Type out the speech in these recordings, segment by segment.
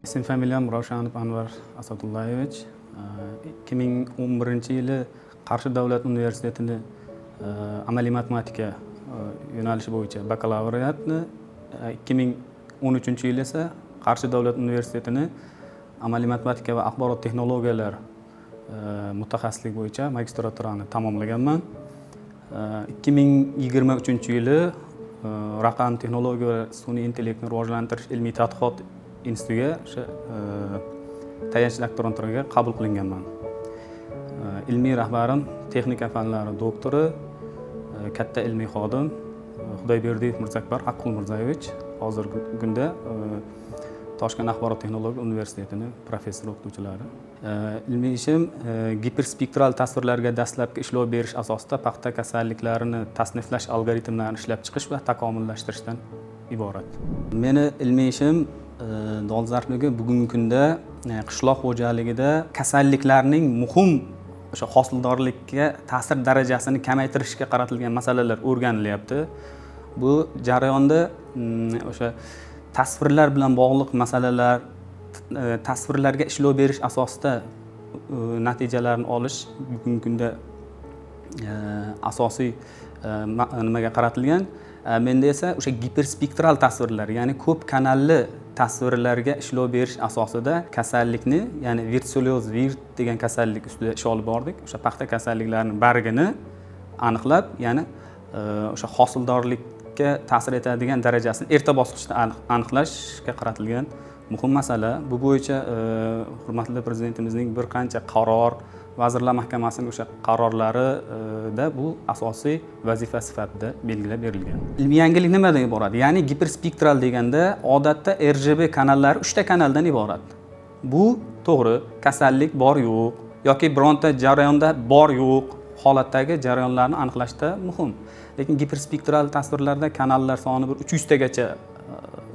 Ism familiyam Ravshanov Anvar Asadullayevich. 2011-yili Qarshi davlat universitetini amaliy matematika yo'nalishi bo'yicha bakalavriatni, 2013-yili esa Qarshi davlat universitetini amaliy matematika va axborot texnologiyalar mutaxassisligi bo'yicha magistraturani tamomlaganman. 2023-yili raqam texnologiya va sun'iy intellektni rivojlantirish ilmiy tadqiqot institutiga o'sha tayanch doktoranturaga qabul qilinganman. Ilmiy rahbarim texnika fanlari doktori, katta ilmiy xodim Xudoyberdiyev Mirzakbar Haqqul Mirzayevich, hozirgi kunda Toshkent axborot texnologiya universitetini professor o'qituvchilari. Ilmiy ishim giperspektral tasvirlarga dastlabki ishlov berish asosida paxta kasalliklarini tasniflash algoritmlarini ishlab chiqish va takomillashtirishdan iborat. Meni ilmiy ishim dolzarbligi bugungi kunda qishloq xo'jaligida kasalliklarning muhim o'sha hosildorlikka ta'sir darajasini kamaytirishga qaratilgan masalalar o'rganilyapti. Bu jarayonda o'sha tasvirlar bilan bog'liq masalalar, tasvirlarga ishlov berish asosida natijalarni olish bugungi kunda asosiy nimaga qaratilgan. Menda esa o'sha giperspektral tasvirlar, ya'ni ko'p kanalli tasvirlarga ishlov berish asosida kasallikni, ya'ni vertselyoz virt degan kasallik ustida ish olib bordik. O'sha paxta kasalliklarining bargini aniqlab, ya'ni o'sha hosildorlikka ta'sir etadigan darajasini erta bosqichda aniqlashga qaratilgan muhim masala. Bu bo'yicha hurmatli prezidentimizning bir qancha qaror, Vazirlar Mahkamasining o'sha qarorlarida bu asosiy vazifa sifatida belgilab berilgan. Ilmiy yangilik nimadan iborat? Ya'ni giperspektral deganda odatda RGB kanallari 3 ta kanaldan iborat. Bu to'g'ri, kasallik bor yo'q yoki bironta jarayonda bor yo'q holatdagi jarayonlarni aniqlashda muhim. Lekin giperspektral tasvirlarda kanallar soni bir 300 tagacha,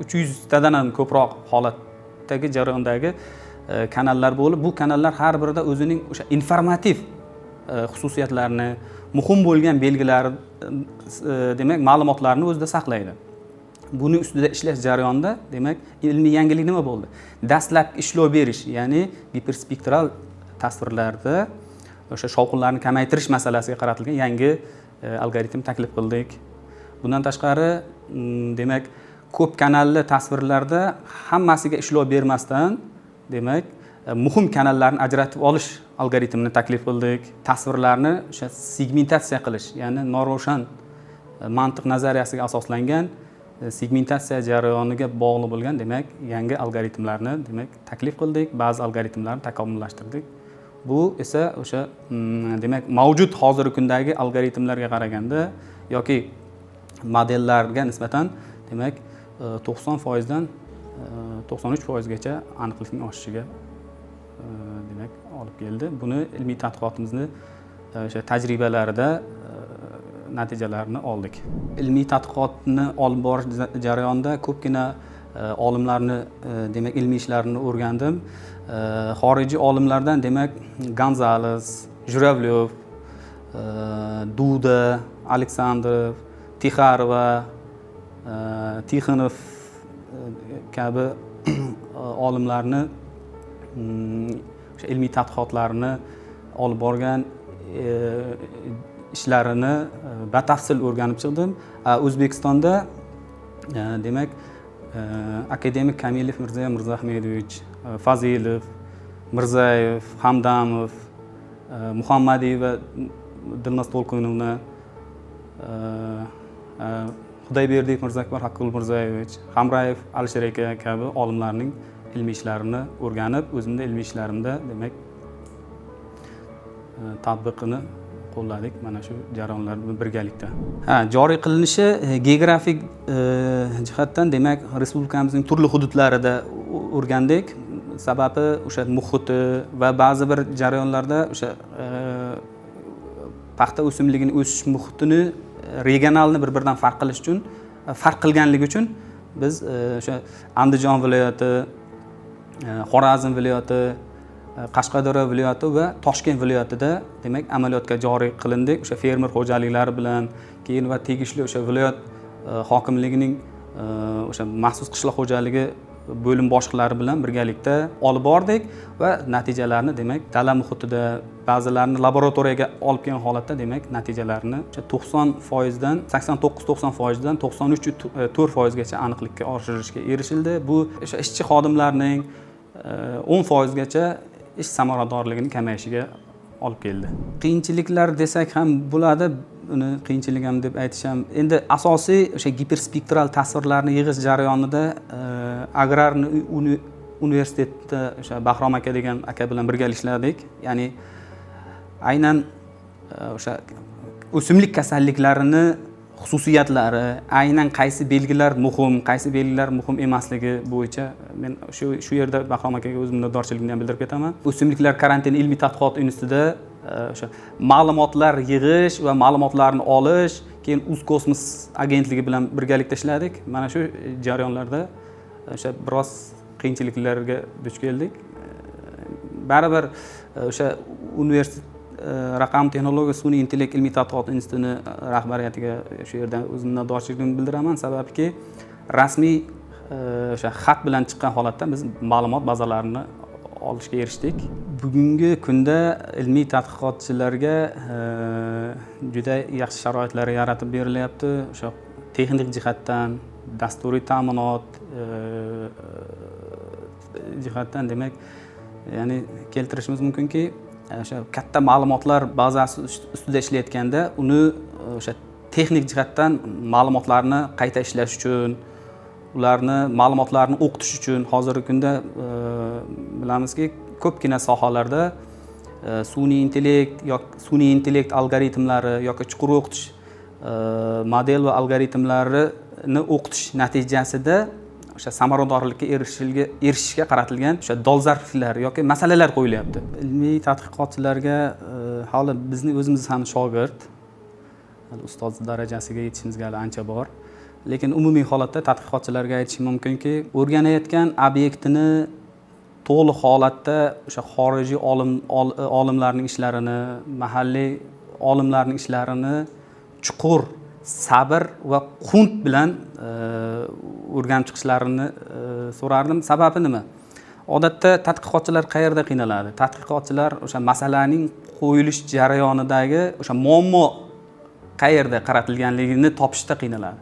300 tadan ham ko'proq holatdagi jarayondagi kanallar bo'lib, bu kanallar har birida o'zining o'sha informativ xususiyatlarini, muhim bo'lgan belgilari, demak, ma'lumotlarni o'zida saqlaydi. Buni ustida ishlash jarayonida, demak, ilmiy yangilik nima bo'ldi? Dastlabki ishlov berish, ya'ni giperspektral tasvirlarda o'sha shovqinlarni kamaytirish masalasiga qaratilgan yangi algoritm taklif qildik. Bundan tashqari, demak, ko'p kanalli tasvirlarda hammasiga ishlov bermasdan, demak, muhim kanallarni ajratib olish algoritmini taklif qildik. Tasvirlarni o'sha segmentatsiya qilish, ya'ni noroshan mantiq nazariyasiga asoslangan segmentatsiya jarayoniga bog'liq bo'lgan, demak, yangi algoritmlarni, demak, taklif qildik, ba'zi algoritmlarni takomillashtirdik. Bu esa o'sha, demak, mavjud hozirgi kundagi algoritmlarga qaraganda yoki modellarga nisbatan, demak, 90%dan 93%gacha aniqlikning oshishiga, demak, olib keldi. Buni ilmiy tadqiqotimizni o'sha tajribalarida natijalarini oldik. Ilmiy tadqiqotni olib borish jarayonida ko'pgina olimlarni, demak, ilmiy ishlarini o'rgandim. Xorijiy olimlardan, demak, Gonzales, Juravlyov, Duda, Aleksandrov, Tixarova, Tixonov kabi olimlarni o'sha ilmiy tadqiqotlarini olib borgan ishlarini batafsil o'rganib chiqdim. O'zbekistonda, demak, akademik Kamilov Mirzayo Mirzaahmedovich, Fazilov, Mirzayev, Hamdamov, Muhammadiyeva Dilnoz To'lqinovna, Xudoyberdiyev Mirzakbar Haqqul Mirzayevich, Hamrayev Alisher aka kabi olimlarning ilmiy ishlarini o'rganib, o'zimda ilmiy ishlarimda, demak, tatbiqini qo'lladik mana shu jarayonlar bilan birgalikda. Ha, joriy qilinishi geografik jihatdan, demak, respublikamizning turli hududlarida o'rgandik. Sababi o'sha muhiti va ba'zi bir jarayonlarda o'sha paxta o'simligini o'sish muhitini regionalni bir-biridan farq qilish uchun, farq qilganligi uchun biz o'sha Andijon viloyati, Xorazm viloyati, Qashqadaryo viloyati va Toshkent viloyatida, demak, amaliyotga joriy qilindik. O'sha fermer xo'jaliklari bilan, keyin va tegishli o'sha viloyat hokimligining o'sha maxsus qishloq xo'jaligi bo'lim boshliqlari bilan birgalikda olib bordik va natijalarni demak dala muhitida, ba'zilarini laboratoriyaga olib kelgan holatda demak natijalarni o'sha 90% dan 89-90% dan 93,4% gacha aniqlikka oshirishga erishildi. Bu o'sha ishchi xodimlarning 10% gacha ish samaradorligini kamayishiga olib keldi. Qiyinchiliklar desak ham bo'ladi, uni qiyinchilik ham deb aytish ham. Endi asosiy o'sha giperspektral tasvirlarni yig'ish jarayonida agrar universitetda o'sha Bahrom aka degan aka bilan birga ishladik. Ya'ni aynan o'sha o'simlik kasalliklarini xususiyatlari, aynan qaysi belgilar muhim, qaysi belgilar muhim emasligi bo'yicha men shu yerda Bahrom akaga o'z minnatdorchiligimni ham bildirib ketaman. O'simliklar karantin ilmiy tadqiqot institutida o'sha ma'lumotlar yig'ish va ma'lumotlarni olish, keyin Uzkosmos agentligi bilan birgalikda ishladik. Mana shu jarayonlarda o'sha biroz qiyinchiliklarga duch keldik. Baribir o'sha universitet raqam texnologiya sun'iy intellekt ilmiy tadqiqot institutini rahbariyatiga shu yerdan o'z minnatdorchiligimni bildiraman. Sababki rasmiy o'sha xat bilan chiqqan holatda biz ma'lumot bazalarini olishga erishdik. Bugungi kunda ilmiy tadqiqotchilarga juda yaxshi sharoitlar yaratib berilyapti. O'sha texnik jihatdan, dasturiy ta'minot jihatdan demak, ya'ni keltirishimiz mumkinki, o'sha katta ma'lumotlar bazasi ustida ishlayotganda uni o'sha texnik jihatdan ma'lumotlarni qayta ishlash uchun, ularni ma'lumotlarni o'qitish uchun hozirgi kunda bilamizki, ko'pgina sohalarda sun'iy intellekt yoki sun'iy intellekt algoritmlari yoki chuqur o'qitish model va algoritmlarini o'qitish natijasida o'sha samaradorlikka erishishga qaratilgan o'sha dolzarbliklar yoki masalalar qo'yilyapti. Ilmiy tadqiqotchilarga hali bizni o'zimiz ham shogird, hali ustoz darajasiga yetishimizga hali ancha bor. Lekin umumiy holatda tadqiqotchilarga aytishim mumkinki, o'rganayotgan obyektini to'liq holatda o'sha xorijiy olimlarning ishlarini, mahalliy olimlarning ishlarini chuqur sabr va qunt bilan o'rganib chiqishlarini so'rardim. Sababi nima? Odatda tadqiqotchilar qayerda qiynaladi? Tadqiqotchilar o'sha masalaning qo'yilish jarayonidagi o'sha muammo qayerda qaratilganligini topishda qiynaladi.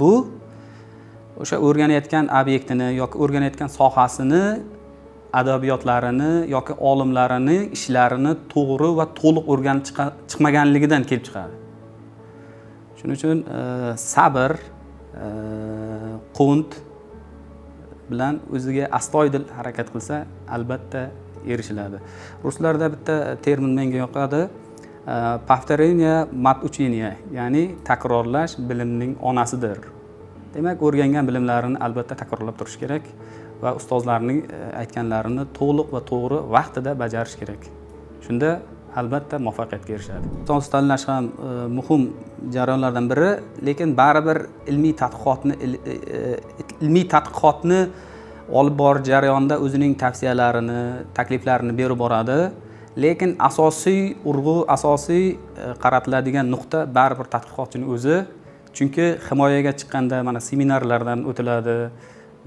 Bu o'sha o'rganayotgan obyektini yoki o'rganayotgan sohasini, adabiyotlarini yoki olimlarini ishlarini to'g'ri va to'liq o'rganib chiqmaganligidan kelib chiqadi. Shuning uchun sabr, qunt bilan o'ziga astoydil harakat qilsa, albatta erishiladi. Ruslarda bitta termin menga yoqadi. Повторение мать учения, ya'ni takrorlash bilimning onasidir. Demak, o'rgangan bilimlarini albatta takrorlab turish kerak va ustozlarning aytganlarini to'liq va to'g'ri vaqtida bajarish kerak. Shunda albatta muvaffaqiyatga erishadi. Ustoz tanlash ham muhim jarayonlardan biri, lekin baribir ilmiy tadqiqotni olib borish jarayonida o'zining tavsiyalarini, takliflarini berib boradi. Lekin asosiy urg'u, asosiy qaratiladigan nuqta baribir tadqiqotchining o'zi. Chunki himoyaga chiqqanda mana seminarlardan o'tiladi.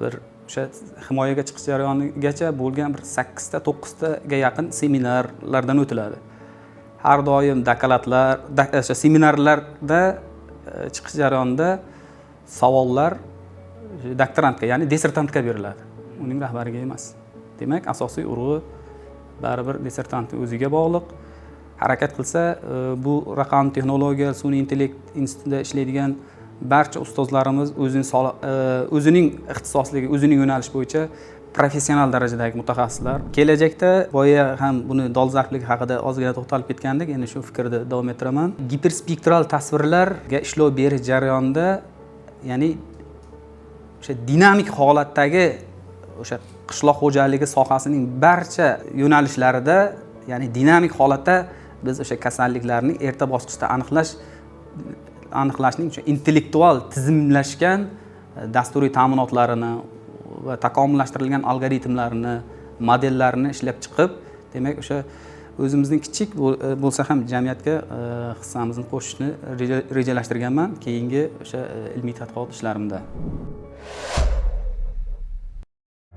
Bir o'sha himoyaga chiqish jarayonigacha bo'lgan bir 8 ta 9 taga yaqin seminarlardan o'tiladi. Har doim dokladlar, o'sha seminarlarda chiqish jarayonida savollar doktorantga, ya'ni dissertantga beriladi. Uning rahbariga emas. Demak, asosiy urg'u baribir dissertantning o'ziga bog'liq. Harakat qilsa, bu raqam texnologiya, sun'iy intellekt institutida ishlaydigan barcha ustozlarimiz o'zining ixtisosligi, o'zining yo'nalishi bo'yicha professional darajadagi mutaxassislar. Kelajakda boya ham buni dolzarbligi haqida ozgina to'xtalib ketgandik, endi shu fikrni davom ettiraman. Giperspektral tasvirlarga ishlov berish jarayonida, ya'ni o'sha dinamik holatdagi o'sha qishloq xo'jaligi sohasining barcha yo'nalishlarida, ya'ni dinamik holatda biz o'sha kasalliklarni erta bosqichda aniqlashning o'sha intellektual tizimlashgan dasturiy ta'minotlarini va takomillashtirilgan algoritmlarini, modellarini ishlab chiqib, demak o'sha o'zimizning kichik bo'lsa ham jamiyatga hissamizni qo'shishni rejalashtirganman keyingi o'sha ilmiy tadqiqot ishlarimda.